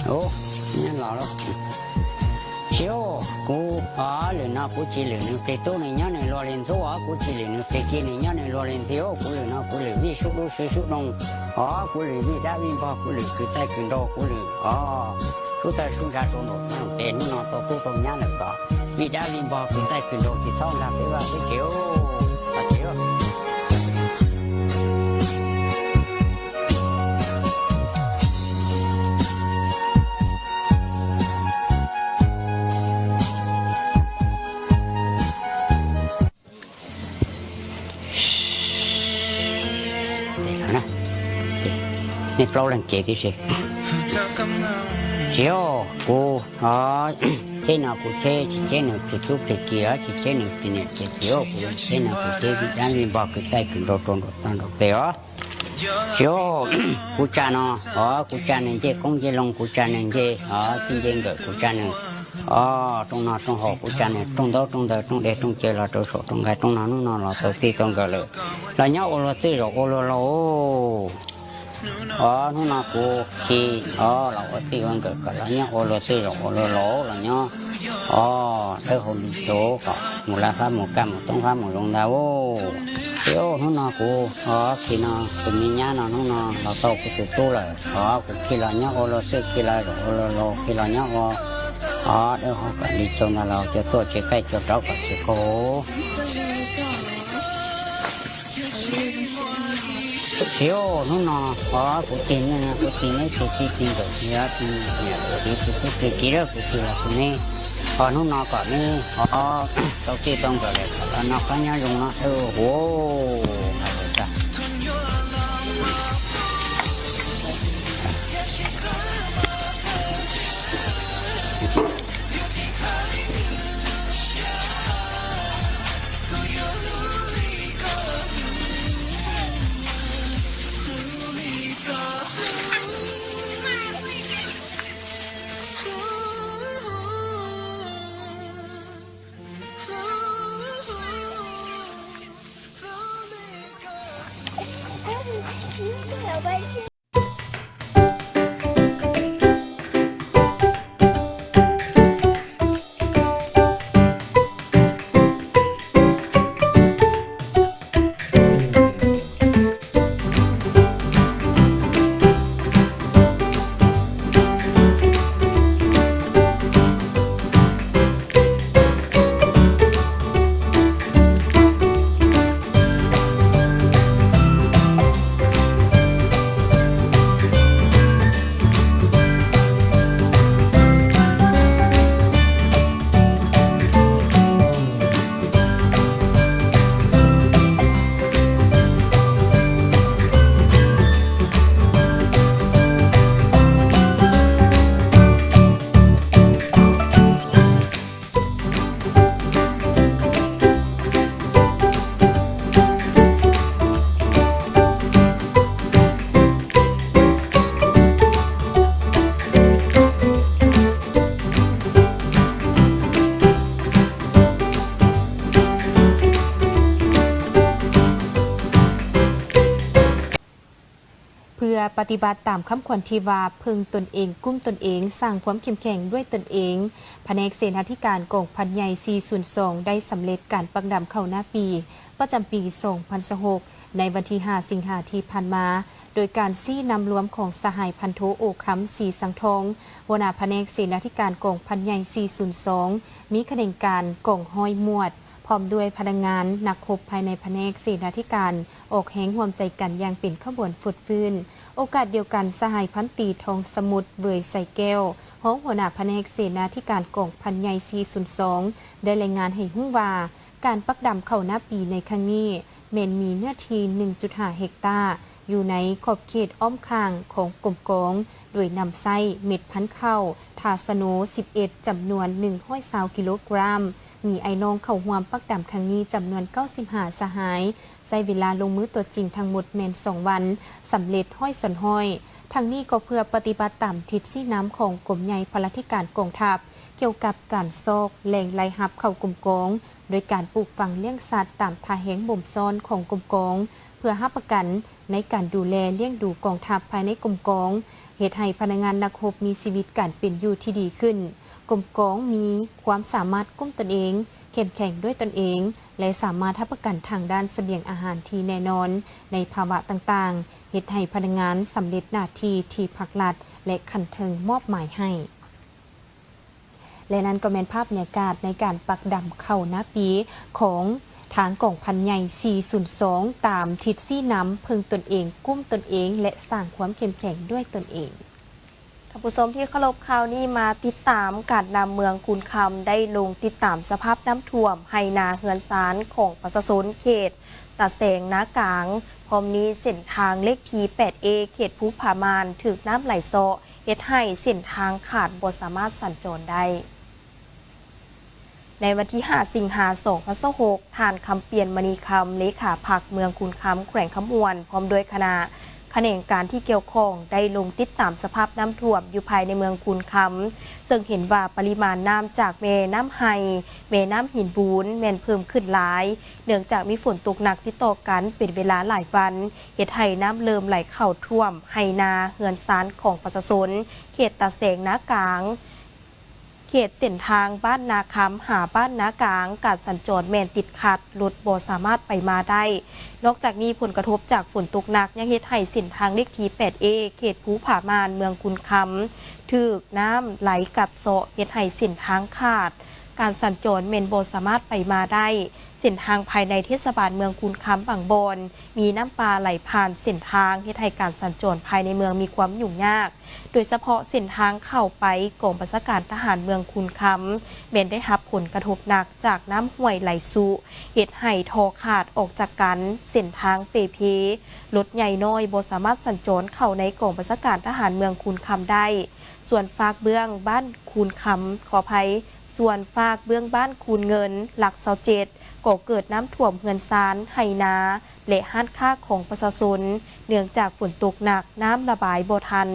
ໂອ້ ແມ່ນລາວແລ້ວ. ຊິໂອ ກູ ອໍ ຫຼືເນາະ ກູຊິຫຼືໜຶ່ງເປຕູນີ້ຍາໜຶ່ງໂລເຣນໂຊ ອໍ ກູຊິຫຼືໜຶ່ງເປກີນີ້ຍາໜຶ່ງໂລເຣນຊິໂອ ກູຫຼືເນາະ ກູຫຼືວິຊຸດຸຊຸຊຸນົງ ອໍ ກູຫຼືວິດາວິນພໍ ກູລືຄືໃຕ້ຄືໂດ ກູລື ອໍ ຊຸຕາຊຸດາໂຕໂນ ເຕນຸນອໂຕກຸໂຕຍາໜຶ່ງກໍ ວິດາວິນພໍຄືໃຕ້ຄືໂດ ທີ່ຊອງດາເປວ່າເປເກໂອ ຕາເກໂອ. ເນາະ ໃນເປົາລັງເຈຕິເຊ ຊິໂອ ກູ ອໍ ເຈນອ ກູເຈ ຊິເຈນອ ຈູຈູເຈກີ ຊິເຈນອ ປິເນ ເຈກິໂອ ກູເຈນອ ກູເຈ ວິດາວິນບໍ ຄືໃຕ້ ຄືໂດ ໂຕນໂດ ຕານໂດ ເປ ອໍ. ໂຍ ກູຈານອ ອໍ ກູຈານເນ ເຈກົງເຈລົງ ກູຈານເນ ເຈ ອໍ ກິນເຈເກີ ກູຈານເນ ອໍ ຕົງນອ ຕົງຫໍ ກູຈານເນ ຕົງໂດ ຕົງເດີ ຕົງເດ ຕົງເຈ ລອ ໂຕ ໂສ ຕົງໄກ ຕົງນອ ນຸນອ ລອ ໂຕ ຕີ ຕົງເກີ ເລີ ລະຍອ ໂອ ໂລ ຕື່ ໂລ ໂອ ໂລ ໂລ ອໍ ນຸນອ ກູ ຄີ ອໍ ລອ ໂອ ຕີ ເອີ ເກີ ກະ ລະຍອ ໂອ ໂລ ຕື່ ໂລ ໂອ ໂລ ໂລ ລະຍອ ອໍ ເອີ ໂຮ ລີ ໂຊ ກະ ໝູ ລາ ຄາ ໝູ ກາ ໝູ ຕົງ ຄາ ໝູ ລົງ ດາ ໂອ ເອ ໂອ ນຸນອ ກູ ອໍ ຄີນອ ກູມີຍານອ ນຸນອ ລອ ໂຕ ກູ ຕູ ຕູ ເລີ ອໍ ກູ ຄີ ລະຍອ ໂອ ໂລ ຊື່ ຄີລະ ໂອ ໂລ ໂລ ຄີ ລະຍອ ໂອ ອໍ ເອີ ໂຮ ກະ ລີ ໂຊ ນະ ລາ ໂຈ ໂຕ ເຈ ໄກ ໂຈ ເຕົາ ກະ ເຈ ໂກ ຊິໂອ ນຸນອ ອໍ ກູຕິນ ເນ ກູຕິນ ເນ ກູຕິນ ເດີ ເນ ກູຕິນ ເນ ກູຕິນ ເດີ ກູຕິນ ລະ ກູເນ ອໍ ນຸນອ ກະເນ ອໍ ເຕົ້າ ຕີ ຕົງ ກະ ເລ ກະ ລະ ນອ ກະ ຍາ ຍົງ ນະ ເອີ ໂຫ ມາ ເລີຍ ຈ້າ. ເພື່ອປະຕິບັດຕາມຄຳຂວັນທີ່ວ່າ ເພິ່ງຕົນເອງ, ກຸ້ມຕົນເອງ, ສ້າງຄວາມເຂັ້ມແຂງດ້ວຍຕົນເອງ, ພະແນກເສນາທິການກອງພັນໃຫຍ່ສີ່ສູນສອງ ໄດ້ສຳເລັດການປັກດຳເຂົ້ານາປີ ປະຈຳປີສອງພັນຊາວຫົກ ໃນວັນທີຫ້າ ສິງຫາ ທີ່ຜ່ານມາ, ໂດຍການຊີ້ນຳລວມຂອງສະຫາຍພັນໂທ ໂອຄຳ ສີສັງທອງ, ຫົວໜ້າພະແນກເສນາທິການກອງພັນໃຫຍ່ສີ່ສູນສອງ, ມີຂະແໜງການກອງຮ້ອຍໝວດ, ພ້ອມດ້ວຍພະນັກງານນັກຮົບພາຍໃນພະແນກເສນາທິການ ອອກແຮງຮ່ວມໃຈກັນຢ່າງເປັນຂະບວນຟົດຟື້ນ. ໂອກາດດຽວກັນ, ສະຫາຍພັນຕີ ທອງສະໝຸດ ເຫວີຍໄຊແກ້ວ, ຮອງຫົວໜ້າພະແນກເສນາທິການກອງພັນໃຫຍ່ສີ່ສູນສອງ ໄດ້ລາຍງານໃຫ້ຮູ້ວ່າ, ການປັກດຳເຂົ້ານາປີໃນຄັ້ງນີ້ ແມ່ນມີເນື້ອທີ່ໜຶ່ງຈຸດຫ້າເຮັກຕາ ຢູ່ໃນຂອບເຂດອ້ອມຂ້າງຂອງກົມກອງ, ໂດຍນຳໃຊ້ເມັດພັນເຂົ້າທາສະໂນສິບເອັດ ຈຳນວນໜຶ່ງຮ້ອຍຊາວກິໂລກຣາມ, ມີອ້າຍນ້ອງເຂົ້າຮ່ວມປັກດຳຄັ້ງນີ້ຈຳນວນເກົ້າສິບຫ້າສະຫາຍ, ໃຊ້ເວລາລົງມືຕົວຈິງທັງໝົດແມ່ນສອງວັນ, ສຳເລັດຮ້ອຍສ່ວນຮ້ອຍ. ທັງນີ້ກໍເພື່ອປະຕິບັດຕາມທິດຊີ້ນຳຂອງກົມໃຫຍ່ພະລາທິການກອງທັບ ກ່ຽວກັບການຊອກແຫຼ່ງລາຍຮັບເຂົ້າກົມກອງ, ໂດຍການປູກຝັງລ້ຽງສັດຕາມທ່າແຮງບົ່ມຊ້ອນຂອງກົມກອງ, ເພື່ອຮັບປະກັນໃນການດູແລລ້ຽງດູກອງທັບພາຍໃນກົມກອງ, ເຮັດໃຫ້ພະນັກງານນັກຮົບມີຊີວິດການເປັນຢູ່ທີ່ດີຂຶ້ນ, ກົມກອງ, ມີຄວາມສາມາດກຸ້ມຕົນເອງ, ເຂັ້ມແຂງດ້ວຍຕົນເອງ ແລະ ສາມາດຮັບປະກັນທາງດ້ານສະບຽງອາຫານທີ່ແນ່ນອນໃນພາວະຕ່າງໆ, ເຮັດໃຫ້ພະນັກງານສຳເລັດໜ້າທີ່ທີ່ພັກລັດ ແລະ ຂັ້ນເທິງມອບໝາຍໃຫ້. ແລະ ນັ້ນກໍແມ່ນພາບບັນຍາກາດໃນການປັກດຳເຂົ້ານາປີຂອງທາງກອງພັນໃຫຍ່ສີ່ສູນສອງ ຕາມທິດຊີ້ນຳເພິ່ງຕົນເອງ, ກຸ້ມຕົນເອງ ແລະ ສ້າງຄວາມເຂັ້ມແຂງດ້ວຍຕົນເອງ. ທ່ານຜູ້ຊົມທີ່ເຄົາລົບ, ຄາວນີ້ມາຕິດຕາມການນຳເມືອງຄູນຄຳໄດ້ລົງຕິດຕາມສະພາບນ້ຳຖ້ວມໄຮ່ນາເຮືອນຊານຂອງປະຊາຊົນເຂດຕາແສງນາກາງ, ພ້ອມນີ້ເສັ້ນທາງເລກທີແປດເອ ເຂດພູຜາມ່ານ ຖືກນ້ຳໄຫຼເຊາະ ເຮັດໃຫ້ເສັ້ນທາງຂາດ ບໍ່ສາມາດສັນຈອນໄດ້. ໃນວັນທີຫ້າ ສິງຫາ ສອງພັນຊາວຫົກ, ທ່ານ ຄຳປ່ຽນ ມະນີຄຳ, ເລຂາພັກເມືອງຄູນຄຳ ແຂວງຄຳມ່ວນ ພ້ອມດ້ວຍຄະນະຂະແໜງການທີ່ກ່ຽວຂ້ອງ ໄດ້ລົງຕິດຕາມສະພາບນ້ຳຖ້ວມຢູ່ພາຍໃນເມືອງຄູນຄຳ, ເຊິ່ງເຫັນວ່າປະລິມານນ້ຳຈາກແມ່ນ້ຳໄຮ, ແມ່ນ້ຳຫີນບູນ ແມ່ນເພີ່ມຂຶ້ນຫຼາຍ, ເນື່ອງຈາກມີຝົນຕົກໜັກຕິດຕໍ່ກັນເປັນເວລາຫຼາຍວັນ, ເຮັດໃຫ້ນ້ຳເລີ່ມໄຫຼເຂົ້າຖ້ວມໄຮ່ນາເຮືອນຊານຂອງປະຊາຊົນ ເຂດຕາແສງນາກາງ, ເຂດເສັ້ນທາງບ້ານນາຄຳ ຫາບ້ານນາກາງ, ການສັນຈອນແມ່ນຕິດຂັດ, ລົດບໍ່ສາມາດໄປມາໄດ້. ນອກຈາກນີ້, ຜົນກະທົບຈາກຝົນຕົກໜັກຍັງເຮັດໃຫ້ເສັ້ນທາງເລກທີແປດເອ ເຂດພູຜາມ່ານ ເມືອງຄູນຄຳ ຖືກນ້ຳໄຫຼກັດເຊາະ, ເຮັດໃຫ້ເສັ້ນທາງຂາດ, ການສັນຈອນແມ່ນບໍ່ສາມາດໄປມາໄດ້. ເສັ້ນທາງພາຍໃນເທດສະບານເມືອງຄູນຄຳບາງບ່ອນ ມີນ້ຳປ່າໄຫຼຜ່ານເສັ້ນທາງ, ເຮັດໃຫ້ການສັນຈອນພາຍໃນເມືອງມີຄວາມຫຍຸ້ງຍາກ, ໂດຍສະເພາະເສັ້ນທາງເຂົ້າໄປກອງບັນຊາການທະຫານເມືອງຄູນຄຳ ແມ່ນໄດ້ຮັບຜົນກະທົບໜັກຈາກນ້ຳຫ້ວຍໄຫຼຊຸ, ເຮັດໃຫ້ທໍ່ຂາດອອກຈາກກັນ, ເສັ້ນທາງເປ່ເພ, ລົດໃຫຍ່ນ້ອຍບໍ່ສາມາດສັນຈອນເຂົ້າໃນກອງບັນຊາການທະຫານເມືອງຄູນຄຳໄດ້. ສ່ວນຟາກເບື້ອງບ້ານຄູນຄຳ, ຂໍອະໄພ, ສ່ວນຟາກເບື້ອງບ້ານຄູນເງິນ ຫຼັກຊາວເຈັດ ກໍເກີດນ້ຳຖ້ວມເຮືອນຊານ, ໄຮ່ນາ ແລະ ຮ້ານຄ້າຂອງປະຊາຊົນ, ເນື່ອງຈາກຝົນຕົກໜັກ, ນ້ຳລະບາຍບໍ່ທັນ.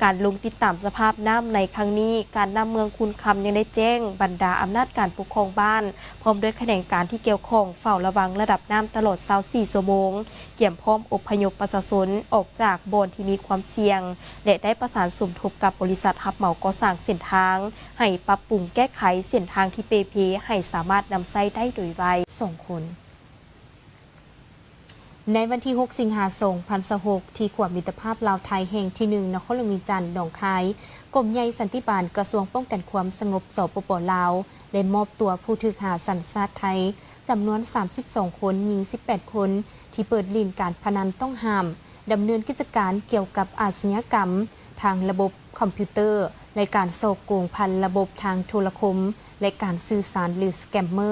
ການລົງຕິດຕາມສະພາບນ້ຳໃນຄັ້ງນີ້, ການນຳເມືອງຄູນຄຳຍັງໄດ້ແຈ້ງບັນດາອຳນາດການປົກຄອງບ້ານ ພ້ອມດ້ວຍຂະແໜງການທີ່ກ່ຽວຂ້ອງ ເຝົ້າລະວັງລະດັບນ້ຳຕະຫຼອດຊາວສີ່ຊົ່ວໂມງ, ກຽມພ້ອມອົບພະຍົບປະຊາຊົນອອກຈາກບ່ອນທີ່ມີຄວາມສ່ຽງ ແລະ ໄດ້ປະສານສົມທົບກັບບໍລິສັດຮັບເໝົາກໍ່ສ້າງເສັ້ນທາງ ໃຫ້ປັບປຸງແກ້ໄຂເສັ້ນທາງທີ່ເປ່ເພ ໃຫ້ສາມາດນຳໃຊ້ໄດ້ໂດຍໄວ. ສອງຄົນ. ໃນວັນທີຫົກ ສິງຫາ ສອງພັນຊາວຫົກ ທີ່ຂົວມິດຕະພາບລາວໄທແຫ່ງທີໜຶ່ງ ນະຄອນຫຼວງວຽງຈັນ ໜອງຄາຍ, ກົມໃຫຍ່ສັນຕິບານ ກະຊວງປ້ອງກັນຄວາມສະຫງົບ ສປປ ລາວ ໄດ້ມອບຕົວຜູ້ຖືກຫາສັນຊາດໄທ ຈຳນວນສາມສິບສອງຄົນ, ຍິງສິບແປດຄົນ ທີ່ເປີດຫຼິ້ນການພະນັນຕ້ອງຫ້າມ, ດຳເນີນກິດຈະການກ່ຽວກັບອາຊະຍາກຳທາງລະບົບຄອມພິວເຕີ ແລະ ການສໍ້ໂກງຜ່ານລະບົບທາງໂທລະຄົມ ແລະ ການສື່ສານ ຫຼື ສະແກມເມີ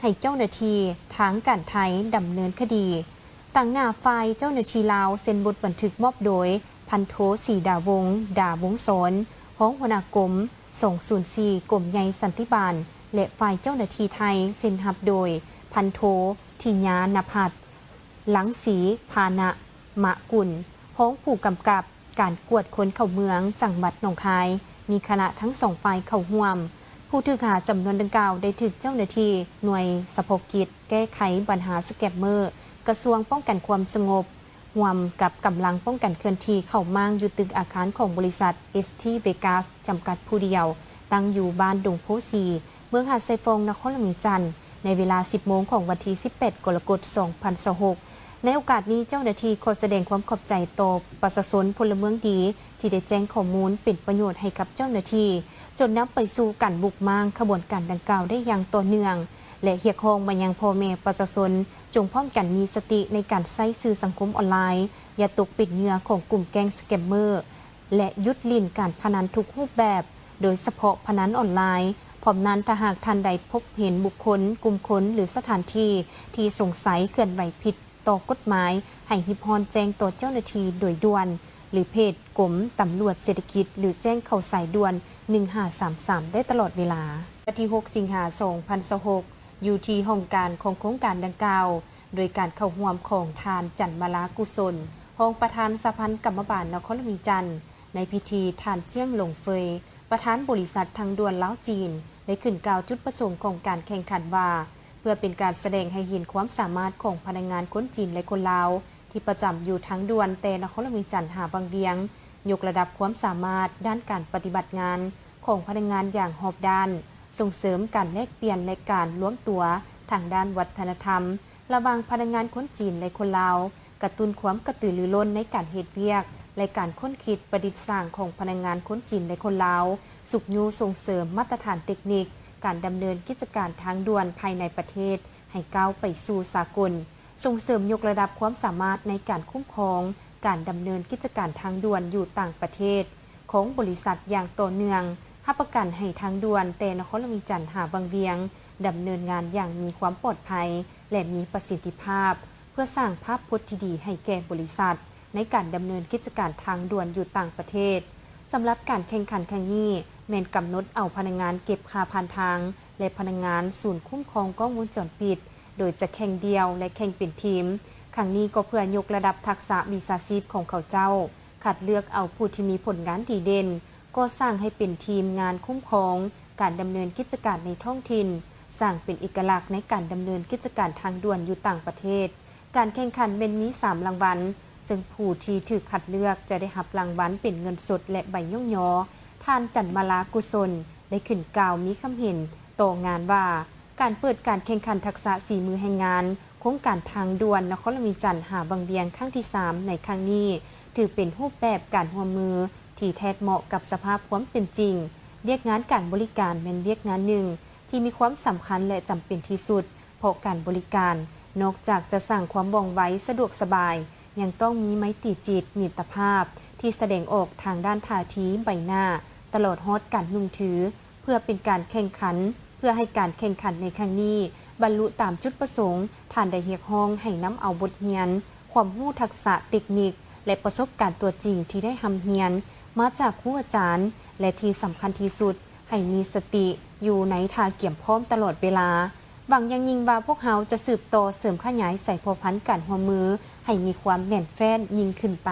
ໃຫ້ເຈົ້າໜ້າທີ່ທາງການໄທດຳເນີນຄະດີ. ຕາງໜ້າຝ່າຍເຈົ້າໜ້າທີ່ລາວ ເຊັນບົດບັນທຶກມອບໂດຍ ພັນໂທ ສີດາວົງ ດາວົງສອນ ຮອງຫົວໜ້າກົມ ສອງສູນສີ່ ກົມໃຫຍ່ສັນຕິບານ ແລະ ຝ່າຍເຈົ້າໜ້າທີ່ໄທ ເຊັນຮັບໂດຍ ພັນໂທ ທິຍານະພັດ ລັງສີພານະມະກຸນ ຮອງຜູ້ກຳກັບການກວດຄົນເຂົ້າເມືອງ ຈັງຫວັດໜອງຄາຍ ມີຄະນະທັງສອງຝ່າຍເຂົ້າຮ່ວມ. ຜູ້ຖືກຫາຈຳນວນດັ່ງກ່າວ ໄດ້ຖືກເຈົ້າໜ້າທີ່ໜ່ວຍສະເພາະກິດແກ້ໄຂບັນຫາສະແກມເມີ ກະຊວງປ້ອງກັນຄວາມສະຫງົບ ຮ່ວມກັບກຳລັງປ້ອງກັນເຄື່ອນທີ່ ເຂົ້າມ້າງຢູ່ຕຶກອາຄານຂອງບໍລິສັດ ເອສທີ ເວກາສ ຈຳກັດຜູ້ດຽວ, ຕັ້ງຢູ່ບ້ານດົງໂພສີ, ເມືອງຫາດຊາຍຟອງ, ນະຄອນຫຼວງວຽງຈັນ, ໃນເວລາສິບໂມງຂອງວັນທີສິບແປດ ກໍລະກົດ ສອງພັນຊາວຫົກ. ໃນໂອກາດນີ້, ເຈົ້າໜ້າທີ່ຂໍສະແດງຄວາມຂອບໃຈຕໍ່ປະຊາຊົນພົນລະເມືອງດີ ທີ່ໄດ້ແຈ້ງຂໍ້ມູນເປັນປະໂຫຍດໃຫ້ກັບເຈົ້າໜ້າທີ່, ຈົນນຳໄປສູ່ການບຸກມ້າງຂະບວນການດັ່ງກ່າວໄດ້ຢ່າງຕໍ່ເນື່ອງ ແລະ ຮຽກຮ້ອງມາຍັງພໍ່ແມ່ປະຊາຊົນ ຈົ່ງພ້ອມກັນມີສະຕິໃນການໃຊ້ສື່ສັງຄົມອອນລາຍ, ຢ່າຕົກເປັນເຫຍື່ອຂອງກຸ່ມແກ້ງສະແກມເມີ ແລະ ຢຸດຫຼິ້ນການພະນັນທຸກຮູບແບບ, ໂດຍສະເພາະພະນັນອອນລາຍ. ພ້ອມນັ້ນ, ຖ້າຫາກທ່ານໃດພົບເຫັນບຸກຄົນ, ກຸ່ມຄົນ ຫຼື ສະຖານທີ່ທີ່ສົງໄສເຄື່ອນໄຫວຜິດຕໍ່ກົດໝາຍ, ໃຫ້ຮີບຮ້ອນແຈ້ງຕໍ່ເຈົ້າໜ້າທີ່ໂດຍດ່ວນ ຫຼື ເພຈກົມຕຳຫຼວດເສດຖະກິດ ຫຼື ແຈ້ງເຂົ້າສາຍດ່ວນ ໜຶ່ງຫ້າສາມສາມ ໄດ້ຕະຫຼອດເວລາ. ວັນທີຫົກ ສິງຫາ ສອງພັນຊາວຫົກ ຢູ່ທີ່ຫ້ອງການຂອງໂຄງການດັ່ງກ່າວ, ໂດຍການເຂົ້າຮ່ວມຂອງທ່ານ ຈັນມາລາ ກຸສົນ ຮອງປະທານສະຫະພັນກຳມະບານນະຄອນຫຼວງວຽງຈັນ. ໃນພິທີ, ທ່ານ ຈຽງ ຫຼົງເຟີຍ ປະທານບໍລິສັດທາງດ່ວນລາວ-ຈີນ ໄດ້ຂຶ້ນກ່າວຈຸດປະສົງຂອງການແຂ່ງຂັນວ່າ, ເພື່ອເປັນການສະແດງໃຫ້ເຫັນຄວາມສາມາດຂອງພະນັກງານຄົນຈີນ ແລະ ຄົນລາວ ທີ່ປະຈຳຢູ່ທາງດ່ວນແຕ່ນະຄອນຫຼວງວຽງຈັນຫາວັງວຽງ, ຍົກລະດັບຄວາມສາມາດດ້ານການປະຕິບັດງານຂອງພະນັກງານຢ່າງຮອບດ້ານ, ສົ່ງເສີມການແລກປ່ຽນ ແລະ ການລວມຕົວທາງດ້ານວັດທະນະທຳ ລະຫວ່າງພະນັກງານຄົນຈີນ ແລະ ຄົນລາວ, ກະຕຸ້ນຄວາມກະຕືລືລົ້ນໃນການເຮັດວຽກ ແລະ ການຄົ້ນຄິດປະດິດສ້າງຂອງພະນັກງານຄົນຈີນ ແລະ ຄົນລາວ, ຊຸກຍູ້ສົ່ງເສີມມາດຕະຖານເຕັກນິກການດຳເນີນກິດຈະການທາງດ່ວນພາຍໃນປະເທດໃຫ້ກ້າວໄປສູ່ສາກົນ, ສົ່ງເສີມຍົກລະດັບຄວາມສາມາດໃນການຄຸ້ມຄອງການດຳເນີນກິດຈະການທາງດ່ວນຢູ່ຕ່າງປະເທດ ຂອງບໍລິສັດຢ່າງຕໍ່ເນື່ອງ, ຮັບປະກັນໃຫ້ທາງດ່ວນແຕ່ນະຄອນຫຼວງວຽງຈັນຫາວັງວຽງ ດຳເນີນງານຢ່າງມີຄວາມປອດໄພ ແລະ ມີປະສິດທິພາບ, ເພື່ອສ້າງພາບພົດທີ່ດີໃຫ້ແກ່ບໍລິສັດໃນການດຳເນີນກິດຈະການທາງດ່ວນຢູ່ຕ່າງປະເທດ. ສຳລັບການແຂ່ງຂັນຄັ້ງນີ້ ແມ່ນກຳນົດເອົາພະນັກງານເກັບຄ່າຜ່ານທາງ ແລະ ພະນັກງານສູນຄຸ້ມຄອງກ້ອງວົງຈອນປິດ, ໂດຍຈະແຂ່ງດ່ຽວ ແລະ ແຂ່ງເປັນທີມ. ຄັ້ງນີ້ກໍເພື່ອຍົກລະດັບທັກສະວິຊາຊີບຂອງເຂົາເຈົ້າ, ຄັດເລືອກເອົາຜູ້ທີ່ມີຜົນງານດີເດັ່ນ, ກໍ່ສ້າງໃຫ້ເປັນທີມງານຄຸ້ມຄອງການດຳເນີນກິດຈະການໃນທ້ອງຖິ່ນ, ສ້າງເປັນເອກະລັກໃນການດຳເນີນກິດຈະການທາງດ່ວນຢູ່ຕ່າງປະເທດ. ການແຂ່ງຂັນແມ່ນມີສາມລາງວັນ, ເຊິ່ງຜູ້ທີ່ຖືກຄັດເລືອກຈະໄດ້ຮັບລາງວັນເປັນເງິນສົດ ແລະ ໃບຍ້ອງຍໍ. ທ່ານ ຈັນມາລາ ກຸສົນ ໄດ້ຂຶ້ນກ່າວມີຄຳເຫັນຕໍ່ງານວ່າ, ການເປີດການແຂ່ງຂັນທັກສະສີມືແຮງງານ ໂຄງການທາງດ່ວນນະຄອນຫຼວງວຽງຈັນຫາວັງວຽງຄັ້ງທີສາມໃນຄັ້ງນີ້ ຖືເປັນຮູບແບບການຮ່ວມມືທີ່ແທດເໝາະກັບສະພາບຄວາມເປັນຈິງ. ວຽກງານການບໍລິການແມ່ນວຽກງານໜຶ່ງທີ່ມີຄວາມສຳຄັນ ແລະ ຈຳເປັນທີ່ສຸດ, ເພາະການບໍລິການນອກຈາກຈະສ້າງຄວາມວ່ອງໄວ, ສະດວກສະບາຍ, ຍັງຕ້ອງມີໄມຕີຈິດ, ມິດຕະພາບທີ່ສະແດງອອກທາງດ້ານທ່າທີ, ໃບໜ້າ, ຕະຫຼອດຮອດການນຸ່ງຖື. ເພື່ອເປັນການແຂ່ງຂັນ, ເພື່ອໃຫ້ການແຂ່ງຂັນໃນຄັ້ງນີ້ບັນລຸຕາມຈຸດປະສົງ, ທ່ານໄດ້ຮຽກຮ້ອງໃຫ້ນຳເອົາບົດຮຽນ, ຄວາມຮູ້ທັກສະເຕັກນິກ ແລະ ປະສົບການຕົວຈິງທີ່ໄດ້ຮ່ຳຮຽນມາຈາກຄູອາຈານ ແລະ ທີ່ສຳຄັນທີ່ສຸດ, ໃຫ້ມີສະຕິຢູ່ໃນທ່າກຽມພ້ອມຕະຫຼອດເວລາ. ຫວັງຢ່າງຍິ່ງວ່າພວກເຮົາຈະສືບຕໍ່ເສີມຂະຫຍາຍສາຍພົວພັນການຮ່ວມມືໃຫ້ມີຄວາມແໜ້ນແຟ້ນຍິ່ງຂຶ້ນໄປ.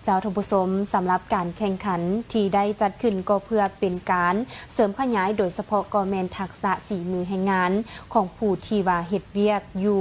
ເຈົ້າທ່ານຜູ້ຊົມ, ສຳລັບການແຂ່ງຂັນທີ່ໄດ້ຈັດຂຶ້ນກໍເພື່ອເປັນການເສີມຂະຫຍາຍ, ໂດຍສະເພາະກໍແມ່ນທັກສະສີມືແຮງງານຂອງຜູ້ທີ່ວ່າເຮັດວຽກຢູ່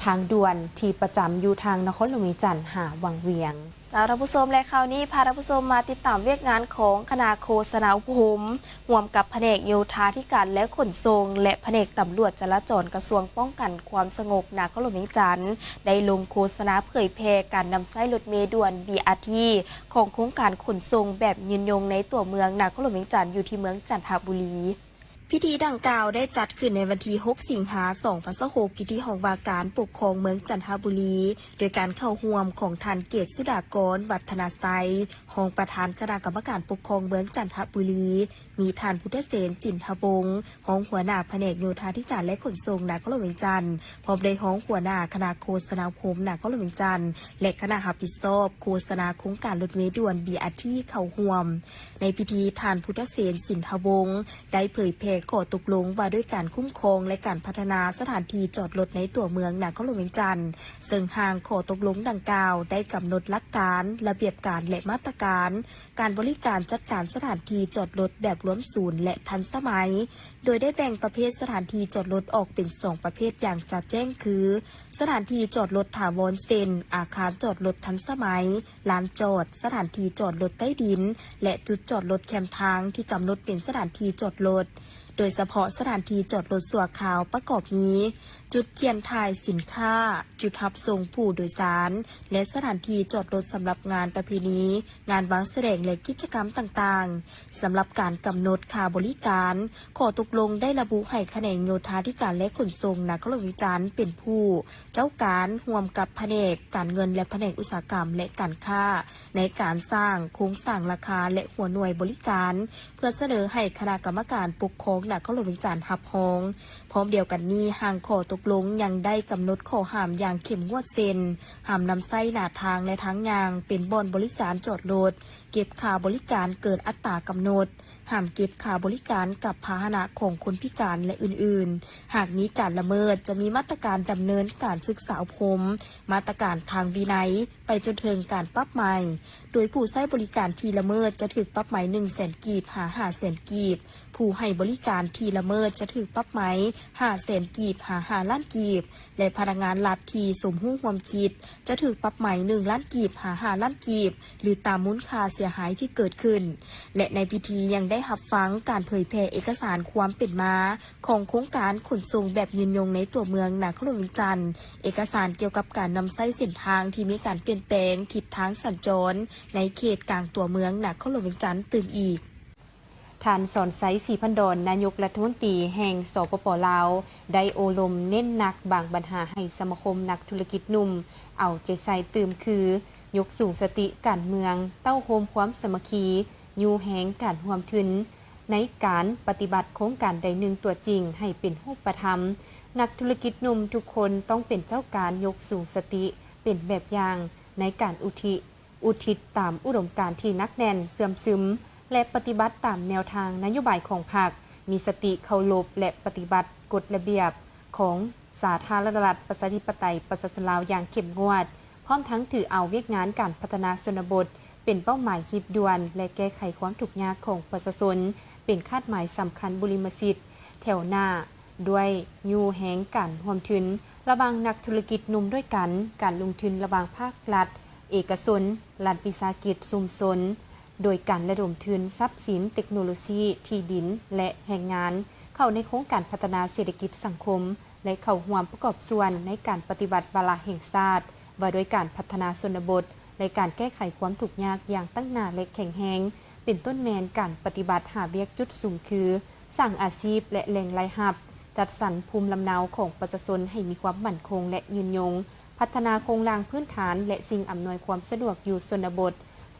ທາງດ່ວນທີ່ປະຈຳຢູ່ທາງນະຄອນຫຼວງວຽງຈັນຫາວັງວຽງ. ເຈົ້າທ່ານຜູ້ຊົມ ແລະ ຄາວນີ້ພາທ່ານຜູ້ຊົມມາຕິດຕາມວຽກງານຂອງຄະນະໂຄສະນາອົບຮົມ ຮ່ວມກັບພະແນກໂຍທາທິການ ແລະ ຂົນສົ່ງ ແລະ ພະແນກຕຳຫຼວດຈະລາຈອນ ກະຊວງປ້ອງກັນຄວາມສະຫງົບນະຄອນຫຼວງວຽງຈັນ ໄດ້ລົງໂຄສະນາເຜີຍແຜ່ການນຳໃຊ້ລົດເມດ່ວນ ບີອາທີ ຂອງໂຄງການຂົນສົ່ງແບບຍືນຍົງໃນຕົວເມືອງນະຄອນຫຼວງວຽງຈັນ ຢູ່ທີ່ເມືອງຈັນທະບູລີ. ພິທີດັ່ງກ່າວໄດ້ຈັດຂຶ້ນໃນວັນທີຫົກ ສິງຫາ ສອງພັນຊາວຫົກ ຢູ່ທີ່ຫ້ອງວ່າການປົກຄອງເມືອງຈັນທະບູລີ ໂດຍການເຂົ້າຮ່ວມຂອງທ່ານ ເກດສຸດາກອນ ວັດທະນາໄຊ ຮອງປະທານຄະນະກຳມະການປົກຄອງເມືອງຈັນທະບູລີ, ມີທ່ານ ພຸດທະເສນ ສິນທະວົງ ຮອງຫົວໜ້າພະແນກໂຍທາທິການ ແລະ ຂົນສົ່ງນະຄອນຫຼວງວຽງຈັນ, ພ້ອມດ້ວຍຮອງຫົວໜ້າຄະນະໂຄສະນາອົບຮົມນະຄອນຫຼວງວຽງຈັນ ແລະ ຄະນະຮັບຜິດຊອບໂຄສະນາໂຄງການລົດເມດ່ວນ ບີອາທີ ເຂົ້າຮ່ວມ. ໃນພິທີ, ທ່ານ ພຸດທະເສນ ສິນທະວົງ ໄດ້ເຜີຍແຜ່ຂໍ້ຕົກລົງວ່າດ້ວຍການຄຸ້ມຄອງ ແລະ ການພັດທະນາສະຖານທີ່ຈອດລົດໃນຕົວເມືອງນະຄອນຫຼວງວຽງຈັນ, ເຊິ່ງຮ່າງຂໍ້ຕົກລົງດັ່ງກ່າວໄດ້ກຳນົດຫຼັກການ, ລະບຽບການ ແລະ ມາດຕະການ ການບໍລິການຈັດການສະຖານທີ່ຈອດລົດແບບລວມສູນ ແລະ ທັນສະໄໝ, ໂດຍໄດ້ແບ່ງປະເພດສະຖານທີ່ຈອດລົດອອກເປັນສອງປະເພດຢ່າງຈະແຈ້ງຄື ສະຖານທີ່ຈອດລົດຖາວອນ ເຊັ່ນ ອາຄານຈອດລົດທັນສະໄໝ, ລານຈອດ, ສະຖານທີ່ຈອດລົດໃຕ້ດິນ ແລະ ຈຸດຈອດລົດແຄມທາງທີ່ກຳນົດເປັນສະຖານທີ່ຈອດລົດ, ໂດຍສະເພາະສະຖານທີ່ຈອດລົດຊົ່ວຄາວປະກອບມີ ຈຸດຂຽນຖ່າຍສິນຄ້າ, ຈຸດຮັບສົ່ງຜູ້ໂດຍສານ ແລະ ສະຖານທີ່ຈອດລົດສຳລັບງານປະເພນີ, ງານວາງສະແດງ ແລະ ກິດຈະກຳຕ່າງໆ. ສຳລັບການກຳນົດຄ່າບໍລິການ, ຂໍ້ຕົກລົງໄດ້ລະບຸໃຫ້ຂະແໜງໂຍທາທິການ ແລະ ຂົນສົ່ງນະຄອນຫຼວງວຽງຈັນເປັນຜູ້ເຈົ້າການ, ຮ່ວມກັບພະແນກການເງິນ ແລະ ພະແນກອຸດສາຫະກຳ ແລະ ການຄ້າ ໃນການສ້າງໂຄງສ້າງລາຄາ ແລະ ຫົວໜ່ວຍບໍລິການ ເພື່ອສະເໜີໃຫ້ຄະນະກຳມະການປົກຄອງນະຄອນຫຼວງວຽງຈັນຮັບຮອງ. ພ້ອມດຽວກັນນີ້, ຮ່າງຂໍ້ຕົກລົງຍັງໄດ້ກຳນົດຂໍ້ຫ້າມຢ່າງເຂັ້ມງວດ ເຊັ່ນ ຫ້າມນຳໃຊ້ໜ້າທາງ ແລະ ທາງຍ່າງເປັນບ່ອນບໍລິການຈອດລົດ, ເກັບຄ່າບໍລິການເກີນອັດຕາກຳນົດ, ຫ້າມເກັບຄ່າບໍລິການກັບພາຫະນະຂອງຄົນພິການ ແລະ ອື່ນໆ. ຫາກມີການລະເມີດ, ຈະມີມາດຕະການດຳເນີນການສຶກສາອົບຮົມ, ມາດຕະການທາງວິໄນ, ໄປຈົນເຖິງການປັບໃໝ. ໂດຍຜູ້ໃຊ້ບໍລິການທີ່ລະເມີດຈະຖືກປັບໃໝໜຶ່ງແສນກີບຫາຫ້າແສນກີບ, ຜູ້ໃຫ້ບໍລິການທີ່ລະເມີດຈະຖືກປັບໃໝຫ້າແສນກີບຫາຫ້າລ້ານກີບ ແລະ ພະນັກງານລັດທີ່ສົມຮູ້ຮ່ວມຄິດຈະຖືກປັບໃໝໜຶ່ງລ້ານກີບຫາຫ້າລ້ານກີບ ຫຼື ຕາມມູນຄ່າເສຍຫາຍທີ່ເກີດຂຶ້ນ. ແລະ ໃນພິທີຍັງໄດ້ຮັບຟັງການເຜີຍແຜ່ເອກະສານຄວາມເປັນມາຂອງໂຄງການຂົນສົ່ງແບບຍືນຍົງໃນຕົວເມືອງນະຄອນຫຼວງວຽງຈັນ, ເອກະສານກ່ຽວກັບການນຳໃຊ້ເສັ້ນທາງທີ່ມີການປ່ຽນແປງທິດທາງສັນຈອນໃນເຂດກາງຕົວເມືອງນະຄອນຫຼວງວຽງຈັນຕື່ມອີກ. ທ່ານ ສອນໄຊ ສີພັນດອນ ນາຍົກລັດຖະມົນຕີແຫ່ງ ສປປ ລາວ ໄດ້ໂອ້ລົມເນັ້ນໜັກບາງບັນຫາໃຫ້ສະມາຄົມນັກທຸລະກິດໜຸ່ມເອົາໃຈໃສ່ຕື່ມ ຄື ຍົກສູງສະຕິການເມືອງ, ເຕົ້າໂຮມຄວາມສາມັກຄີ, ຍູ້ແຮງການຮ່ວມທຶນໃນການປະຕິບັດໂຄງການໃດໜຶ່ງຕົວຈິງໃຫ້ເປັນຮູບປະທຳ. ນັກທຸລະກິດໜຸ່ມທຸກຄົນຕ້ອງເປັນເຈົ້າການຍົກສູງສະຕິເປັນແບບຢ່າງໃນການອຸທິ ອຸທິດຕາມອຸດົມການທີ່ໜັກແໜ້ນ, ເຊື່ອມຊຶມ ແລະ ປະຕິບັດຕາມແນວທາງນະໂຍບາຍຂອງພັກ, ມີສະຕິເຄົາລົບ ແລະ ປະຕິບັດກົດລະບຽບຂອງສາທາລະນະລັດ ປະຊາທິປະໄຕ ປະຊາຊົນລາວຢ່າງເຂັ້ມງວດ, ພ້ອມທັງຖືເອົາວຽກງານການພັດທະນາຊົນນະບົດເປັນເປົ້າໝາຍຮີບດ່ວນ ແລະ ແກ້ໄຂຄວາມທຸກຍາກຂອງປະຊາຊົນເປັນຄາດໝາຍສຳຄັນບຸລິມະສິດແຖວໜ້າ. ດ້ວຍຍູ້ແຮງການຮ່ວມທຶນລະຫວ່າງນັກທຸລະກິດໜຸ່ມດ້ວຍກັນ, ການລົງທຶນລະຫວ່າງພາກລັດ, ເອກະຊົນ, ລັດວິສາຫະກິດຊຸມຊົນ, ໂດຍການລະດົມທຶນຊັບສິນ, ເຕັກໂນໂລຊີ, ທີ່ດິນ ແລະ ແຮງງານ ເຂົ້າໃນໂຄງການພັດທະນາເສດຖະກິດສັງຄົມ ແລະ ເຂົ້າຮ່ວມປະກອບສ່ວນໃນການປະຕິບັດວາລະແຫ່ງຊາດວ່າດ້ວຍການພັດທະນາຊົນນະບົດ ແລະ ການແກ້ໄຂຄວາມທຸກຍາກຢ່າງຕັ້ງໜ້າ ແລະ ແຂງແຮງ, ເປັນຕົ້ນແມ່ນການປະຕິບັດຫ້າວຽກຈຸດສຸມຄື ສ້າງອາຊີບ ແລະ ແຫຼ່ງລາຍຮັບ, ຈັດສັນພູມລຳເນົາຂອງປະຊາຊົນໃຫ້ມີຄວາມໝັ້ນຄົງ ແລະ ຍືນຍົງ, ພັດທະນາໂຄງລ່າງພື້ນຖານ ແລະ ສິ່ງອຳນວຍຄວາມສະດວກຢູ່ຊົນນະບົດ,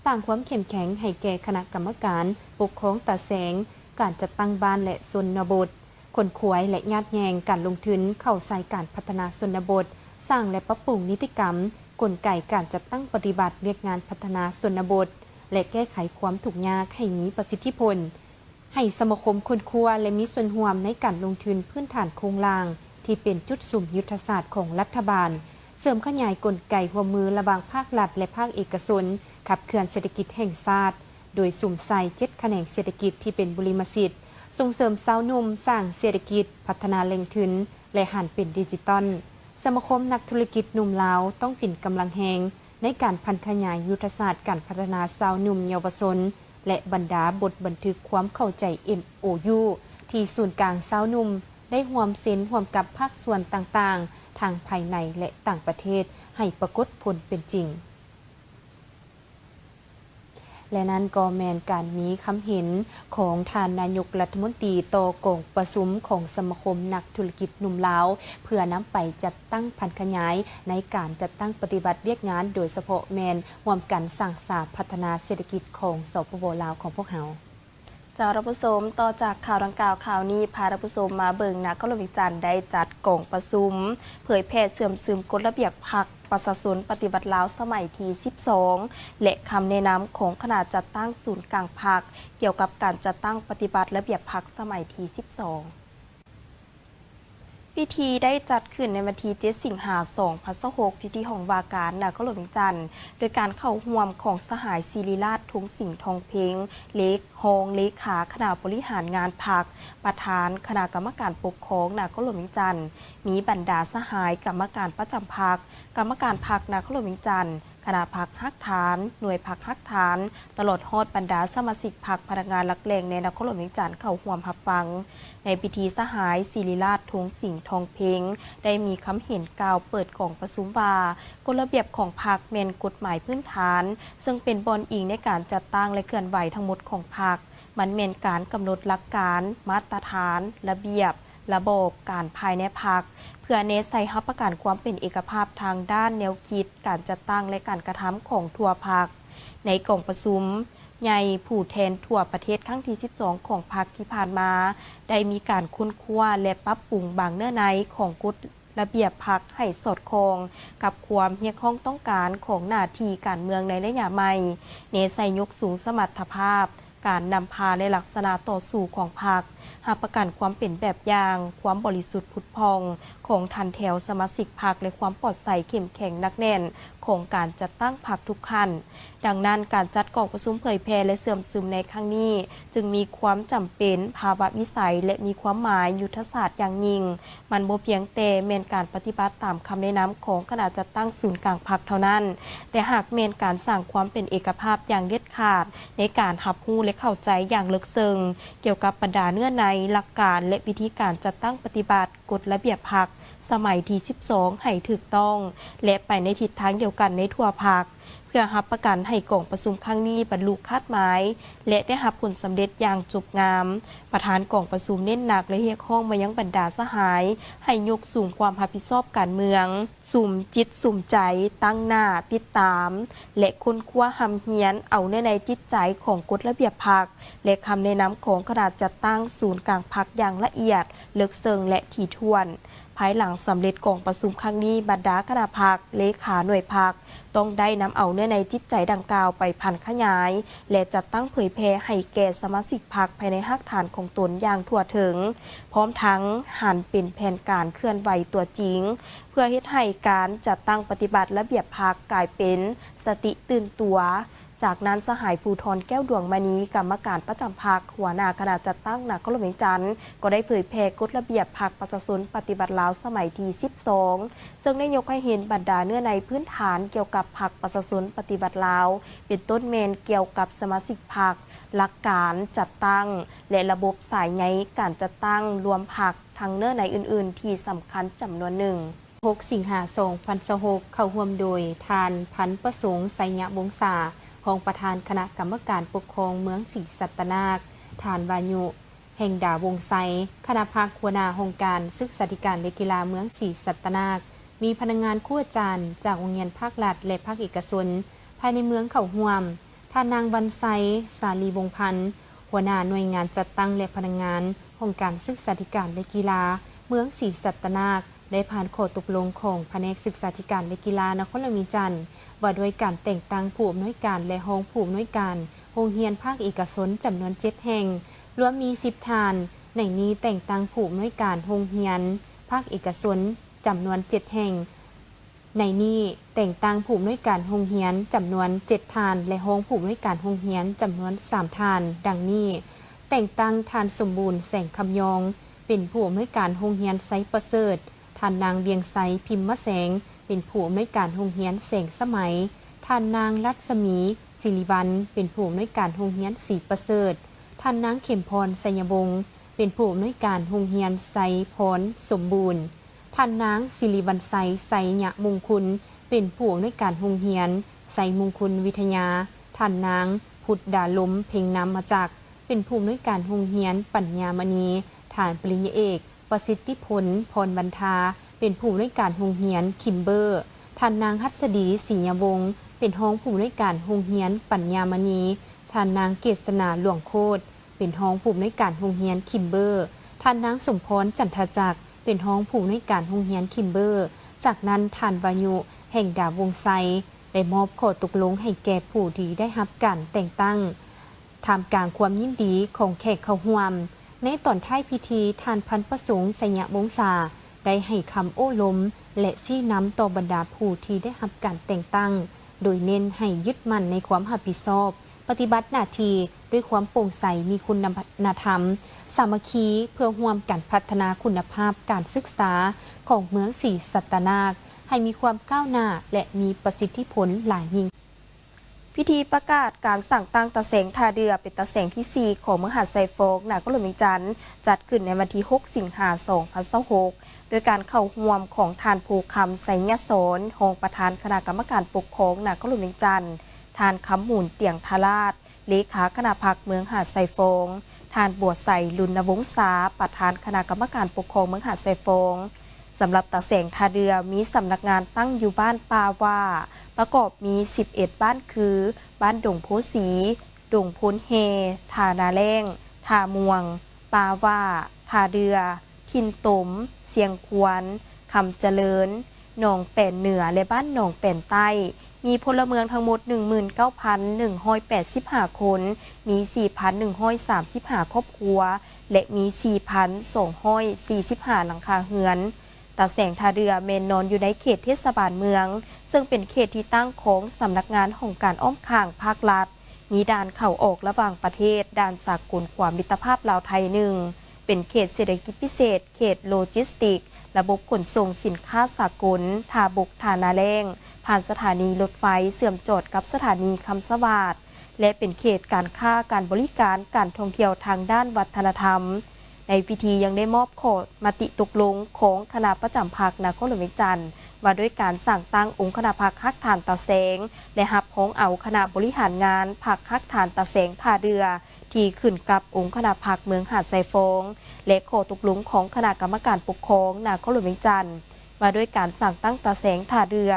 ສ້າງຄວາມເຂັ້ມແຂງໃຫ້ແກ່ຄະນະກຳມະການປົກຄອງຕາແສງ, ການຈັດຕັ້ງບ້ານ ແລະ ຊົນນະບົດ, ຂົນຂວາຍ ແລະ ຍາດແຍ່ງການລົງທຶນເຂົ້າໃສ່ການພັດທະນາຊົນນະບົດ, ສ້າງ ແລະ ປັບປຸງນິຕິກຳ, ກົນໄກການຈັດຕັ້ງປະຕິບັດວຽກງານພັດທະນາຊົນນະບົດ ແລະ ແກ້ໄຂຄວາມທຸກຍາກໃຫ້ມີປະສິດທິຜົນ. ໃຫ້ສະມາຄົມຄົ້ນຄວ້າ ແລະ ມີສ່ວນຮ່ວມໃນການລົງທຶນພື້ນຖານໂຄງລ່າງທີ່ເປັນຈຸດສຸມຍຸດທະສາດຂອງລັດຖະບານ, ເສີມຂະຫຍາຍກົນໄກຮ່ວມມືລະຫວ່າງພາກລັດ ແລະ ພາກເອກະຊົນ, ຂັບເຄື່ອນເສດຖະກິດແຫ່ງຊາດ ໂດຍສຸມໃສ່ເຈັດຂະແໜງເສດຖະກິດທີ່ເປັນບຸລິມະສິດ, ສົ່ງເສີມຊາວໜຸ່ມ, ສ້າງເສດຖະກິດ, ພັດທະນາແຫຼ່ງທຶນ ແລະ ຫັນເປັນດິຈິຕອນ. ສະມາຄົມນັກທຸລະກິດໜຸ່ມລາວຕ້ອງເປັນກຳລັງແຮງໃນການຜັນຂະຫຍາຍຍຸດທະສາດການພັດທະນາຊາວໜຸ່ມເຍົາວະຊົນ ແລະ ບັນດາບົດບັນທຶກຄວາມເຂົ້າໃຈ ເອັມໂອຢູ ທີ່ສູນກາງຊາວໜຸ່ມໄດ້ຮ່ວມເຊັນຮ່ວມກັບພາກສ່ວນຕ່າງໆ ທັງພາຍໃນ ແລະ ຕ່າງປະເທດ ໃຫ້ປາກົດຜົນເປັນຈິງ. ແລະ ນັ້ນກໍແມ່ນການມີຄຳເຫັນຂອງທ່ານນາຍົກລັດຖະມົນຕີຕໍ່ກອງປະຊຸມຂອງສະມາຄົມນັກທຸລະກິດໜຸ່ມລາວ ເພື່ອນຳໄປຈັດຕັ້ງຜັນຂະຫຍາຍໃນການຈັດຕັ້ງປະຕິບັດວຽກງານ, ໂດຍສະເພາະແມ່ນຮ່ວມກັນສ້າງສາພັດທະນາເສດຖະກິດຂອງ ສປປ ລາວ ຂອງພວກເຮົາ. ເຈົ້າທ່ານຜູ້ຊົມ, ຕໍ່ຈາກຂ່າວດັ່ງກ່າວ, ຂ່າວນີ້ພາທ່ານຜູ້ຊົມມາເບິ່ງ ນະຄອນຫຼວງວຽງຈັນໄດ້ຈັດກອງປະຊຸມເຜີຍແຜ່ເຊື່ອມຊຶມກົດລະບຽບພັກປະຊາຊົນປະຕິວັດລາວສະໄໝທີສິບສອງ ແລະ ຄຳແນະນຳຂອງຄະນະຈັດຕັ້ງສູນກາງພັກ ກ່ຽວກັບການຈັດຕັ້ງປະຕິບັດລະບຽບພັກສະໄໝທີສິບສອງ. ພິທີໄດ້ຈັດຂຶ້ນໃນວັນທີເຈັດ ສິງຫາ ສອງພັນຊາວຫົກ ຢູ່ທີ່ຫ້ອງວ່າການນະຄອນຫຼວງວຽງຈັນ ໂດຍການເຂົ້າຮ່ວມຂອງສະຫາຍ ສິລິລາດ ທົງສິງ ທອງເພັງ ເລກ ຮອງເລຂາຄະນະບໍລິຫານງານພັກ, ປະທານຄະນະກຳມະການປົກຄອງນະຄອນຫຼວງວຽງຈັນ, ມີບັນດາສະຫາຍກຳມະການປະຈຳພັກ, ກຳມະການພັກນະຄອນຫຼວງວຽງຈັນ, ຄະນະພັກຮາກຖານ, ໜ່ວຍພັກຮາກຖານ, ຕະຫຼອດຮອດບັນດາສະມາຊິກພັກ, ພະນັກງານຫຼັກແຫຼ່ງໃນນະຄອນຫຼວງວຽງຈັນເຂົ້າຮ່ວມຮັບຟັງ. ໃນພິທີ, ສະຫາຍ ສິລິລາດ ທົງສິງ ທອງເພັງ ໄດ້ມີຄຳເຫັນກ່າວເປີດກອງປະຊຸມວ່າ, ກົດລະບຽບຂອງພັກແມ່ນກົດໝາຍພື້ນຖານ, ເຊິ່ງເປັນບ່ອນອີງໃນການຈັດຕັ້ງ ແລະ ເຄື່ອນໄຫວທັງໝົດຂອງພັກ. ມັນແມ່ນການກຳນົດຫຼັກການ, ມາດຕະຖານ, ລະບຽບ, ລະບອບການພາຍໃນພັກ ເພື່ອແນໃສ່ຮັບປະກັນຄວາມເປັນເອກະພາບທາງດ້ານແນວຄິດ, ການຈັດຕັ້ງ ແລະ ການກະທຳຂອງທົ່ວພັກ. ໃນກອງປະຊຸມໃຫຍ່ຜູ້ແທນທົ່ວປະເທດຄັ້ງທີສິບສອງຂອງພັກທີ່ຜ່ານມາ, ໄດ້ມີການຄົ້ນຄວ້າ ແລະ ປັບປຸງບາງເນື້ອໃນຂອງກົດ ລະບຽບພັກໃຫ້ສອດຄ່ອງກັບຄວາມຮຽກຮ້ອງຕ້ອງການຂອງໜ້າທີ່ການເມືອງໃນໄລຍະໃໝ່, ແນໃສ່ຍົກສູງສະມັດຖະພາບການນຳພາ ແລະ ລັກສະນະຕໍ່ສູ້ຂອງພັກ, ຮັບປະກັນຄວາມເປັນແບບຢ່າງ, ຄວາມບໍລິສຸດຜຸດຜ່ອງຂອງຖັນແຖວສະມາຊິກພັກ ແລະ ຄວາມປອດໃສເຂັ້ມແຂງໜັກແໜ້ນຂອງການຈັດຕັ້ງພັກທຸກຂັ້ນ. ດັ່ງນັ້ນ, ການຈັດກອງປະຊຸມເຜີຍແຜ່ ແລະ ເຊື່ອມຊຶມໃນຄັ້ງນີ້ ຈຶ່ງມີຄວາມຈຳເປັນ, ພາວະວິໄສ ແລະ ມີຄວາມໝາຍຍຸດທະສາດຢ່າງຍິ່ງ. ມັນບໍ່ພຽງແຕ່ແມ່ນການປະຕິບັດຕາມຄຳແນະນຳຂອງຄະນະຈັດຕັ້ງສູນກາງພັກເທົ່ານັ້ນ, ແຕ່ຫາກແມ່ນການສ້າງຄວາມເປັນເອກະພາບຢ່າງເດັດຂາດ ໃນການຮັບຮູ້ ແລະ ເຂົ້າໃຈຢ່າງເລິກເຊິ່ງກ່ຽວກັບບັນດາເນື້ອໃນ, ຫຼັກການ ແລະ ວິທີການຈັດຕັ້ງປະຕິບັດ ກົດລະບຽບພັກສະໄໝທີສິບສອງໃຫ້ຖືກຕ້ອງ ແລະ ໄປໃນທິດທາງດຽວກັນໃນທົ່ວພັກ, ເພື່ອຮັບປະກັນໃຫ້ກອງປະຊຸມຄັ້ງນີ້ບັນລຸຄາດໝາຍ ແລະ ໄດ້ຮັບຜົນສຳເລັດຢ່າງຈົບງາມ. ປະທານກອງປະຊຸມເນັ້ນໜັກ ແລະ ຮຽກຮ້ອງມາຍັງບັນດາສະຫາຍໃຫ້ຍົກສູງຄວາມຮັບຜິດຊອບການເມືອງ, ສຸມຈິດສຸມໃຈ, ຕັ້ງໜ້າຕິດຕາມ ແລະ ຄົ້ນຄວ້າຮ່ຳຮຽນເອົາເນື້ອໃນຈິດໃຈຂອງກົດລະບຽບພັກ ແລະ ຄຳແນະນຳຂອງຄະນະຈັດຕັ້ງສູນກາງພັກຢ່າງລະອຽດ ເລິກເຊິ່ງ ແລະ ຖີ່ຖ້ວນ. ພາຍຫຼັງສຳເລັດກອງປະຊຸມຄັ້ງນີ້, ບັນດາຄະນະພັກ, ເລຂາໜ່ວຍພັກ ຕ້ອງໄດ້ນຳເອົາເນື້ອໃນຈິດໃຈດັ່ງກ່າວໄປຜັນຂະຫຍາຍ ແລະ ຈັດຕັ້ງເຜີຍແຜ່ໃຫ້ແກ່ສະມາຊິກພັກພາຍໃນຮາກຖານຂອງຕົນຢ່າງທົ່ວເຖິງ, ພ້ອມທັງຫັນເປັນແຜນການເຄື່ອນໄຫວຕົວຈິງ, ເພື່ອເຮັດໃຫ້ການຈັດຕັ້ງປະຕິບັດລະບຽບພັກກາຍເປັນສະຕິຕື່ນຕົວ. ຈາກນັ້ນ, ສະຫາຍ ພູທອນ ແກ້ວດວງມະນີ, ກຳມະການປະຈຳພັກ, ຫົວໜ້າຄະນະຈັດຕັ້ງນະຄອນຫຼວງວຽງຈັນ ກໍໄດ້ເຜີຍແຜ່ກົດລະບຽບພັກປະຊາຊົນປະຕິວັດລາວສະໄໝທີສິບສອງ ເຊິ່ງໄດ້ຍົກໃຫ້ເຫັນບັນດາເນື້ອໃນພື້ນຖານກ່ຽວກັບພັກປະຊາຊົນປະຕິວັດລາວ, ເປັນຕົ້ນແມ່ນກ່ຽວກັບສະມາຊິກພັກ, ຫຼັກການຈັດຕັ້ງ ແລະ ລະບົບສາຍໃຍການຈັດຕັ້ງລວມພັກ ທັງເນື້ອໃນອື່ນໆທີ່ສຳຄັນຈຳນວນໜຶ່ງ. ຫົກ ສິງຫາ ສອງພັນຊາວຫົກ ເຂົ້າຮ່ວມໂດຍ ທ່ານ ພັນປະສົງ ໄຊຍະວົງສາ, ຮອງປະທານຄະນະກຳມະການປົກຄອງເມືອງສີສັດຕະນາກ, ທ່ານ ວາຍຸ ແຫ່ງດາວົງໄຊ, ຄະນະພັກ, ຫົວໜ້າຫ້ອງການສຶກສາທິການ ແລະ ກິລາເມືອງສີສັດຕະນາກ, ມີພະນັກງານ, ຄູອາຈານຈາກໂຮງຮຽນພາກລັດ ແລະ ພາກເອກະຊົນ ພາຍໃນເມືອງເຂົ້າຮ່ວມ. ທ່ານນາງ ວັນໄຊ ສາລີວົງພັນ, ຫົວໜ້າໜ່ວຍງານຈັດຕັ້ງ ແລະ ພະນັກງານຫ້ອງການສຶກສາທິການ ແລະ ກິລາເມືອງສີສັດຕະນາກ ໄດ້ຜ່ານຂໍ້ຕົກລົງຂອງພະແນກສຶກສາທິການ ແລະ ກິລານະຄອນຫຼວງວຽງຈັນ ວ່າດ້ວຍການແຕ່ງຕັ້ງຜູ້ອຳນວຍການ ແລະ ຮອງຜູ້ອຳນວຍການໂຮງຮຽນພາກເອກະຊົນຈຳນວນເຈັດແຫ່ງ, ລວມມີສິບທ່ານ. ໃນນີ້ແຕ່ງຕັ້ງຜູ້ອຳນວຍການໂຮງຮຽນພາກເອກະຊົນຈຳນວນເຈັດແຫ່ງ. ໃນນີ້ແຕ່ງຕັ້ງຜູ້ອຳນວຍການໂຮງຮຽນຈຳນວນເຈັດທ່ານ ແລະ ຮອງຜູ້ອຳນວຍການໂຮງຮຽນຈຳນວນສາມທ່ານ ດັ່ງນີ້: ແຕ່ງຕັ້ງທ່ານ ສົມບູນ ແສງຄຳຍອງ ເປັນຜູ້ອຳນວຍການໂຮງຮຽນໄຊປະເສີດ, ທ່ານນາງ ວຽງໄຊ ພິມມະແສງ ເປັນຜູ້ອຳນວຍການໂຮງຮຽນແສງສະໄໝ, ທ່ານນາງ ລັດສະໝີ ສິລິວັນ ເປັນຜູ້ອຳນວຍການໂຮງຮຽນສີປະເສີດ, ທ່ານນາງ ເຂັມພອນ ໄຊຍະວົງ ເປັນຜູ້ອຳນວຍການໂຮງຮຽນໄຊພອນສົມບູນ, ທ່ານນາງ ສິລິວັນໄຊ ໄຊຍະມຸງຄຸນ ເປັນຜູ້ອຳນວຍການໂຮງຮຽນໄຊມຸງຄຸນວິທະຍາ, ທ່ານນາງ ພຸດດາລົມ ເພັງນາມມະຈັກ ເປັນຜູ້ອຳນວຍການໂຮງຮຽນປັນຍາມະນີ, ທ່ານປະລິນຍາເອກ ປະສິດທິພົນ ພອນວັນທາ ເປັນຜູ້ອຳນວຍການໂຮງຮຽນຄິມເບີ, ທ່ານນາງ ຫັດສະດີ ສີຍະວົງ ເປັນຮອງຜູ້ອຳນວຍການໂຮງຮຽນປັນຍາມະນີ, ທ່ານນາງ ເກດສະໜາ ຫຼວງໂຄດ ເປັນຮອງຜູ້ອຳນວຍການໂຮງຮຽນຄິມເບີ, ທ່ານນາງ ສົມພອນ ຈັນທະຈັກ ເປັນຮອງຜູ້ອຳນວຍການໂຮງຮຽນຄິມເບີ. ຈາກນັ້ນ ທ່ານ ວາຍຸ ແຫ່ງດາວົງໄຊ ໄດ້ມອບຂໍ້ຕົກລົງໃຫ້ແກ່ຜູ້ທີ່ໄດ້ຮັບການແຕ່ງຕັ້ງ ທ່າມກາງຄວາມຍິນດີຂອງແຂກເຂົ້າຮ່ວມ. ໃນຕອນທ້າຍພິທີ, ທ່ານ ພັນປະສົງ ໄຊຍະວົງສາ ໄດ້ໃຫ້ຄຳໂອ້ລົມ ແລະ ຊີ້ນຳຕໍ່ບັນດາຜູ້ທີ່ໄດ້ຮັບການແຕ່ງຕັ້ງ, ໂດຍເນັ້ນໃຫ້ຍຶດໝັ້ນໃນຄວາມຮັບຜິດຊອບ, ປະຕິບັດໜ້າທີ່ດ້ວຍຄວາມໂປ່ງໃສ, ມີຄຸນນະທຳ, ສາມັກຄີ ເພື່ອຮ່ວມກັນພັດທະນາຄຸນນະພາບການສຶກສາຂອງເມືອງສີສັດຕະນາກ ໃຫ້ມີຄວາມກ້າວໜ້າ ແລະ ມີປະສິດທິຜົນຫຼາຍຍິ່ງ. ພິທີປະກາດການສ້າງຕັ້ງຕາແສງທ່າເດື່ອເປັນຕາແສງທີສີ່ຂອງເມືອງຫາດຊາຍຟອງ ນະຄອນຫຼວງວຽງຈັນ ຈັດຂຶ້ນໃນວັນທີຫົກ ສິງຫາ ສອງພັນຊາວຫົກ ໂດຍການເຂົ້າຮ່ວມຂອງທ່ານ ໂພຄຳ ໄຊຍະສອນ ຮອງປະທານຄະນະກຳມະການປົກຄອງນະຄອນຫຼວງວຽງຈັນ, ທ່ານ ຄຳມູນ ຕຽງທະລາດ ເລຂາຄະນະພັກເມືອງຫາດຊາຍຟອງ, ທ່ານ ບົວໄຊ ລຸນນະວົງສາ ປະທານຄະນະກຳມະການປົກຄອງເມືອງຫາດຊາຍຟອງ. ສຳລັບຕາແສງທ່າເດື່ອ ມີສຳນັກງານຕັ້ງຢູ່ບ້ານປ່າຫວ້າ ປະກອບມີສິບເອັດບ້ານຄື ບ້ານດົງໂພສີ, ດົງໂພນແຮ່, ທ່ານາແລ້ງ, ທ່າມ່ວງ, ປ່າຫວ້າ, ທ່າເດື່ອ, ຖິ່ນຕົມ, ຊຽງຄວນ, ຄ ຄຳຈະເລີນ, ໜອງແປນເໜືອ ແລະ ບ້ານໜອງແປນໃຕ້ ມີພົນລະເມືອງທັງໝົດ ໜຶ່ງໝື່ນເກົ້າພັນໜຶ່ງຮ້ອຍແປດສິບຫ້າຄົນ, ມີ ສີ່ພັນໜຶ່ງຮ້ອຍສາມສິບຫ້າຄອບຄົວ ແລະ ມີ ສີ່ພັນສອງຮ້ອຍສີ່ສິບຫ້າຫຼັງຄາເຮືອນ. ຕາແສງທ່າເດື່ອແມ່ນນອນຢູ່ໃນເຂດເທດສະບານເມືອງ, ເຊິ່ງເປັນເຂດທີ່ຕັ້ງຂອງສຳນັກງານຫ້ອງການອ້ອມຂ້າງພາກລັດ, ມີດ່ານເຂົ້າອອກລະຫວ່າງປະເທດ, ດ່ານສາກົນຂວາມິດຕະພາບລາວໄທ ໜຶ່ງ, ເປັນເຂດເສດຖະກິດພິເສດ, ເຂດໂລຈິສຕິກ, ລະບົບຂົນສົ່ງສິນຄ້າສາກົນ, ທ່າບົກທ່ານາແລ້ງ, ຜ່ານສະຖານີລົດໄຟເຊື່ອມຈອດກັບສະຖານີຄຳສະຫວາດ ແລະ ເປັນເຂດການຄ້າ, ການບໍລິການ, ການທ່ອງທ່ຽວທາງດ້ານວັດທະນະທຳ. ໃນພິທີຍັງໄດ້ມອບຂໍ້ມະຕິຕົກລົງຂອງຄະນະປະຈຳພັກນະຄອນຫຼວງວຽງຈັນ ວ່າດ້ວຍການສ້າງຕັ້ງອົງຄະນະພັກຮາກຖານຕາແສງ ແລະ ຮັບຮອງເອົາຄະນະບໍລິຫານງານພັກຮາກຖານຕາແສງທ່າເດື່ອ ທີ່ຂຶ້ນກັບອົງຄະນະພັກເມືອງຫາດຊາຍຟອງ ແລະ ຂໍ້ຕົກລົງຂອງຄະນະກຳມະການປົກຄອງນະຄອນຫຼວງວຽງຈັນ ວ່າດ້ວຍການສ້າງຕັ້ງຕາແສງທ່າເດື່ອ.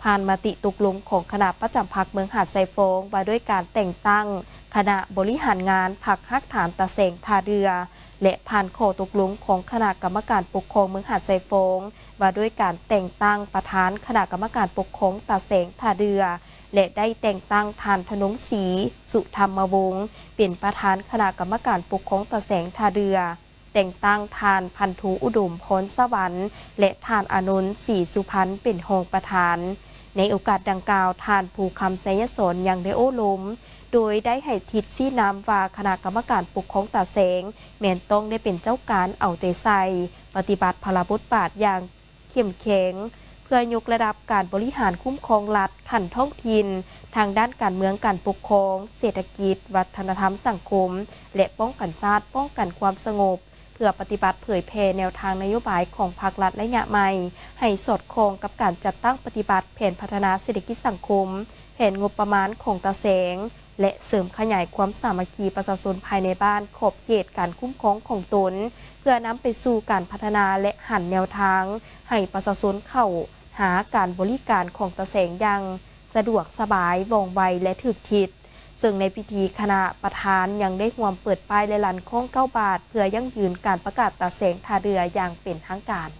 ຜ່ານມະຕິຕົກລົງຂອງຄະນະປະຈຳພັກເມືອງຫາດຊາຍຟອງ ວ່າດ້ວຍການແຕ່ງຕັ້ງຄະນະບໍລິຫານງານພັກຮາກຖານຕາແສງທ່າເດື່ອ ແລະ ຜ່ານຂໍ້ຕົກລົງຂອງຄະນະກຳມະການປົກຄອງເມືອງຫາດຊາຍຟອງ ວ່າດ້ວຍການແຕ່ງຕັ້ງປະທານຄະນະກຳມະການປົກຄອງຕາແສງທ່າເດື່ອ ແລະ ໄດ້ແຕ່ງຕັ້ງທ່ານ ທະນົງສີ ສຸທຳມະວົງ ເປັນປະທານຄະນະກຳມະການປົກຄອງຕາແສງທ່າເດື່ອ. ແຕ່ງຕັ້ງທ່ານພັນໂທອຸດົມ ພອນສະຫວັນ ແລະ ທ່ານ ອານົນ ສີສຸພັນ ເປັນຮອງປະທານ. ໃນໂອກາດດັ່ງກ່າວ, ທ່ານ ພູຄຳ ໄຊຍະສອນ ຍັງໄດ້ໂອ້ລົມ ໂດຍໄດ້ໃຫ້ທິດຊີ້ນຳວ່າ ຄະນະກຳມະການປົກຄອງຕາແສງ ແມ່ນຕ້ອງໄດ້ເປັນເຈົ້າການເອົາໃຈໃສ່ ປະຕິບັດພາລະບົດບາດຢ່າງ ເຂັ້ມແຂງ ເພື່ອຍົກລະດັບການບໍລິຫານຄຸ້ມຄອງລັດຂັ້ນທ້ອງຖິ່ນ ທາງດ້ານການເມືອງ, ການປົກຄອງ, ເສດຖະກິດ, ວັດທະນະທຳ, ສັງຄົມ ແລະ ປ້ອງກັນຊາດ, ປ້ອງກັນຄວາມສະຫງົບ ເພື່ອປະຕິບັດເຜີຍແຜ່ແນວທາງນະໂຍບາຍຂອງພັກລັດໄລຍະໃໝ່ ໃຫ້ສອດຄ່ອງກັບການຈັດຕັ້ງປະຕິບັດແຜນພັດທະນາເສດຖະກິດສັງຄົມ, ແຜນງົບປະມານຂອງຕາແສງ ແລະ ເສີມຂະຫຍາຍຄວາມສາມັກຄີປະຊາຊົນພາຍໃນບ້ານຂອບເຂດການຄຸ້ມຄອງຂອງຕົນ ເພື່ອນຳໄປສູ່ການພັດທະນາ ແລະ ຫັນແນວທາງໃຫ້ປະຊາຊົນເຂົ້າຫາການບໍລິການຂອງຕາແສງຢ່າງສະດວກສະບາຍ, ວ່ອງໄວ ແລະ ຖືກທິດ. ເຊິ່ງໃນພິທີຄະນະປະທານຍັງໄດ້ຮ່ວມເປີດປ້າຍ ແລະ ລັນຄ້ອງເກົ້າບາດ ເພື່ອຢັ້ງຢືນການປະກາດຕາແສງທ່າເດື່ອຢ່າງເປັນທາງການ.